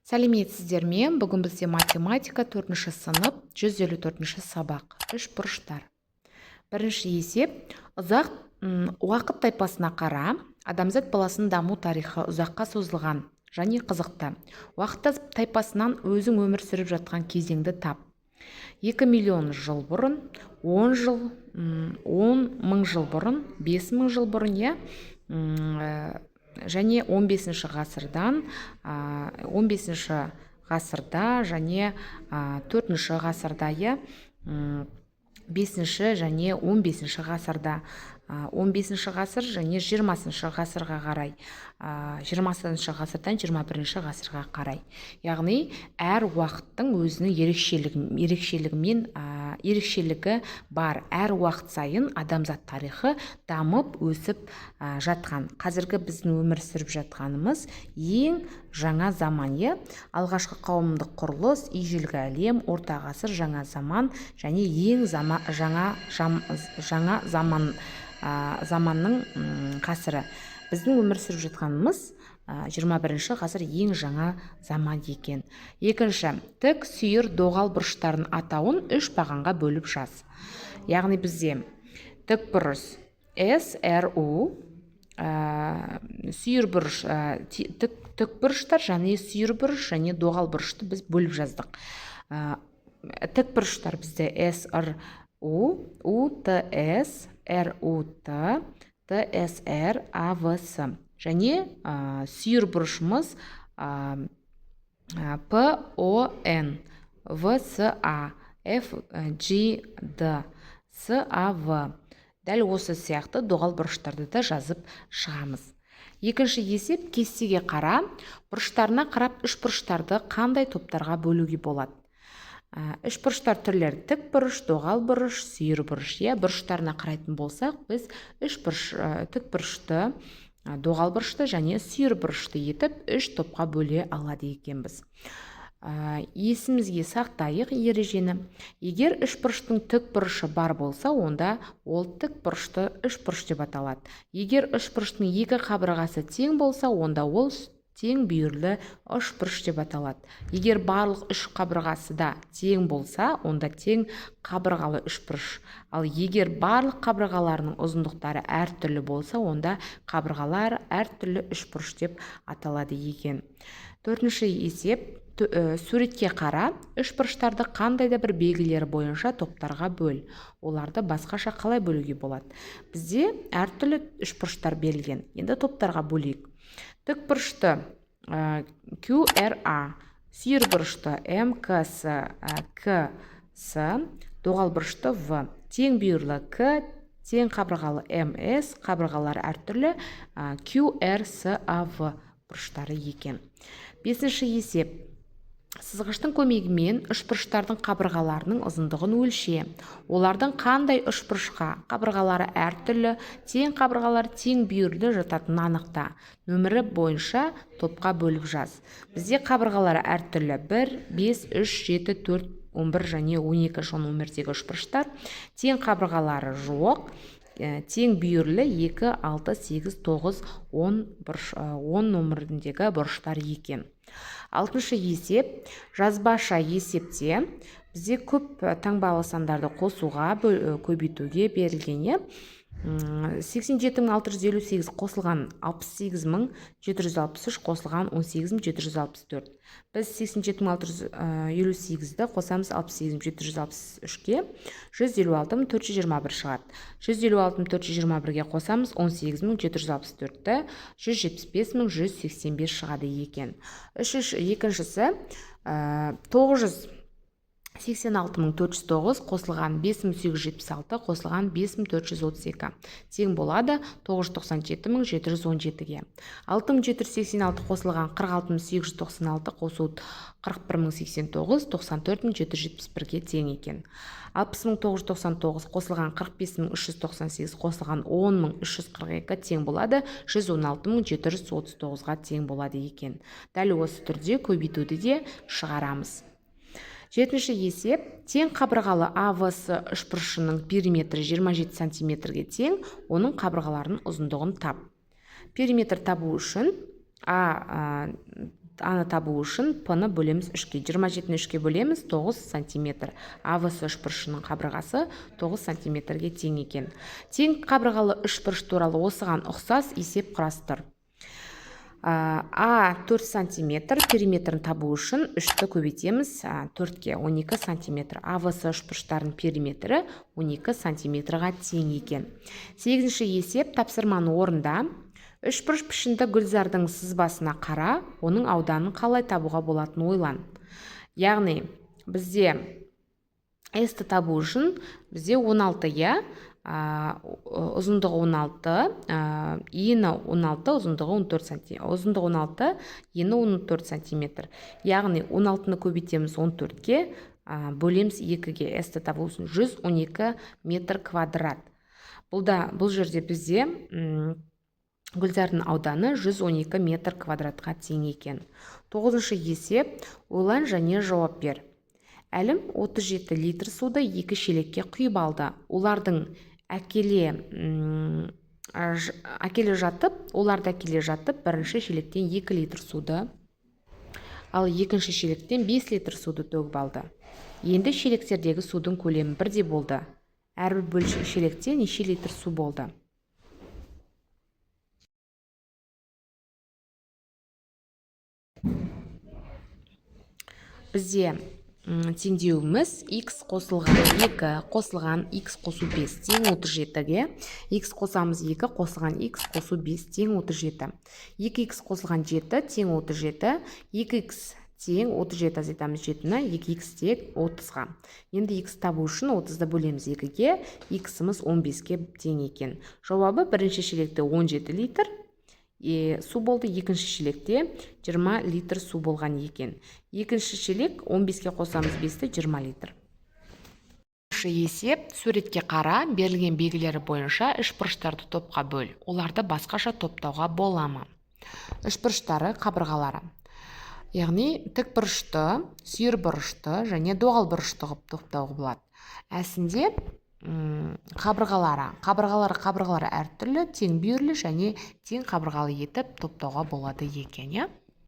Сәлеметсіздер ме? Бүгін бізде математика, төртінші сынып, 154 сабақ, үшбұрыштар. Бірінші есеп. Ұзақ уақыт тайпасына қара. Адамзат баласының даму тарихы ұзаққа созылған және қызықты. Уақыт тайпасынан өзің өмір сүріп жатқан кезеңді тап. 2 миллион жыл бұрын, 10 жыл, 10 мың жыл бұрын, 5 мың жыл бұрын, иә, және 15 ғасырдан, 15 ғасырда және 4 ғасырда, иә, 5 және 15 ғасырда, 15 ғасыр және 20 ғасырға қарай, 20 ғасырдан 21 ғасырға қарай. Яғни әр уақыттың өзінің ерекшелігімен ерекшелігі бар. Әр уақыт сайын адамзат тарихы дамып, өсіп жатқан. Қазіргі біздің өмір сүріп жатқанымыз ең жаңа заман, иә. Алғашқы қауымдық құрылыс, ежелгі әлем, орта ғасыр, жаңа заман және ең жаңа заман, заманның ғасыры. Біздің өмір сүріп жатқанымыз 21 ғасыр, ең жаңа заман екен. Екінші: тік, сүйір, доғал бұрыштардың атауын үш бағанға бөліп жаз. Яғни бізде тік бұрыш С Р У, сүйір бұрыш, тік бұрыштар және сүйір бұрыш және доғал бұрышты біз бөліп жаздық. Тік бұрыштар бізде С Р У, У Т С, Р У Т, Т С Р, А В С және сүйір бұрышымыз П О Н, В С А, Ф G Д, С А В. Дәл осы сияқты доғал бұрыштарды да жазып шығамыз. Екінші есеп. Кестеге қара. Бұрыштарына қарап, үшбұрыштарды қандай топтарға бөлуге болады? Үшбұрыштар түрлері: тік бұрыш, доғал бұрыш, сүйір бұрыш, иә. Бұрыштарына қарайтын болсақ, біз үшбұрыш, тік бұрышты, доғал бұрышты және сүйір бұрышты етіп үш топқа бөле алады екенбіз. Есімізге сақтайық ережені: егер үшбұрыштың тік бұрышы бар болса, онда ол тік бұрышты үшбұрыш деп аталады. Егер үшбұрыштың екі қабырғасы тең болса, онда ол тең бүйірлі үшбұрыш деп аталады. Егер барлық үш қабырғасы да тең болса, онда тең қабырғалы үшбұрыш. Ал егер барлық қабырғаларының ұзындықтары әртүрлі болса, онда қабырғалар әртүрлі үшбұрыш деп аталады екен. Төртінші есеп. Суретке қара. Үшбұрыштарды қандай да бір белгілері бойынша топтарға бөл. Оларды басқаша қалай бөлуге болады? Бізде әртүрлі үшбұрыштар берілген. Енді топтарға бөлейік: тік бұрышты QRA, сүйір бұрышты МКС, КС, доғал бұрышты В, тең бүйірлі К, тең қабырғалы МС, қабырғалары әртүрлі QRSAV бұрыштары екен. Бесінші есеп. Сызғыштың көмегімен үшбұрыштардың қабырғаларының ұзындығын өлше. Олардың қандай үшбұрышқа қабырғалары әртүрлі, тең қабырғалары, тең бүйірлі жататынын анықта. Нөмірі бойынша топқа бөліп жаз. Бізде қабырғалары әртүрлі 1, 5, 3, 7, 4, 11 және 12 нөмірдегі үшбұрыштар. Тең қабырғалары жоқ, тең бүйірлі 2, 6, 8, 9, 10 бұрыш, 10 нөміріндегі бұрыштар екен. Алтыншы есеп. Жазбаша есепте. Бізде көп таңбалы сандарды қосуға, көбейтуге берілген, иә. 87 658 қосылған 68 763 қосылған 18 764. Біз 87 658-ді қосамыз 68 763-ке, 156 421 шығады. 156 421-ге қосамыз 18 764-ті, 175 185 шығады екен. Үшінші, екіншісі: 986 409 қосылған 5876 қосылған 5432 тең болады 997 717-ге. 6786 қосылған 46 896 қосу 41 089 94 771-ге тең екен. 60 999 қосылған 45 398 қосылған 10 342 тең болады 116 739-ға тең болады екен. Дәл осы түрде көбейтуді де шығарамыз. Жетінші есеп. Тең қабырғалы АВС үшбұрышының периметрі 27 сантиметрге тең. Оның қабырғаларының ұзындығын тап. Периметр табу үшін А Аны табу үшін П-ны бөлеміз 3-ке. 27-ні 3-ке бөлеміз, 9 сантиметр. АВС үшбұрышының қабырғасы 9 сантиметрге тең екен. Тең қабырғалы үшбұрыш туралы осыған ұқсас есеп құрастыр. А 4 сантиметр, периметрін табу үшін 3-ті көбейтеміз 4-ке, 12 сантиметр. АВС үшбұрыштарының периметрі 12 сантиметрға тең екен. 8-ші есеп, тапсырманы орында. Үшбұрыш пішінді гүлзардың сызбасына қара, оның ауданын қалай табуға болатынын ойлан. Яғни бізде S-ті табу үшін бізде 16, иә, ұзындығы 16, ені 16, ұзындығы 14 сантиметр, ұзындығы 16, ені 14 сантиметр. Яғни 16-ны көбейтеміз 14-ке, бөлеміз 2-ге. S-ті табу үшін 112 метр квадрат. Бұл жерде бізде гүлзардың ауданы 112 метр квадратқа тең екен. 9-шы есеп, ойлан және жауап бер. Әлім 37 литр суды 2 шелекке құйып алды. Олардың әкеле жатып, оларды әкеле жатып, бірінші шелектен 2 литр суды, ал екінші шелектен 5 литр суды төгіп алды. Енді шелектердегі судың көлемі бірдей болды. Әрбір шелекте неше литр су болды? Бізде теңдеуіміз x қосылған 2 қосылған x қосу 5 тең 37-ге, x қосамыз 2 қосылған x қосу 5 тең 37. 2x қосылған 7 тең 37, 2x тең 37 азайтамыз 7-ні, 2x тең 30-ға. Енді x табу үшін 30-ды бөлеміз 2-ге, x-іміз 15-ке тең екен. Жауабы бірінші шелекте 17 литр су болды, екінші шелекте 20 литр су болған екен. Екінші шелек 15-ке қосамыз 5-ті, 20 литр. Есеп, суретке қара, берілген белгілері бойынша үшбұрыштарды топқа бөл. Оларды басқаша топтауға бола ма? Үшбұрыштары қабырғалары. Яғни тік бұрышты, сүйір бұрышты және доғал бұрышты қылып топтауға болады. Әсінде қабырғалары әртүрлі, тең бүйірлі және тең қабырғалы етіп топтауға болады екен, иә?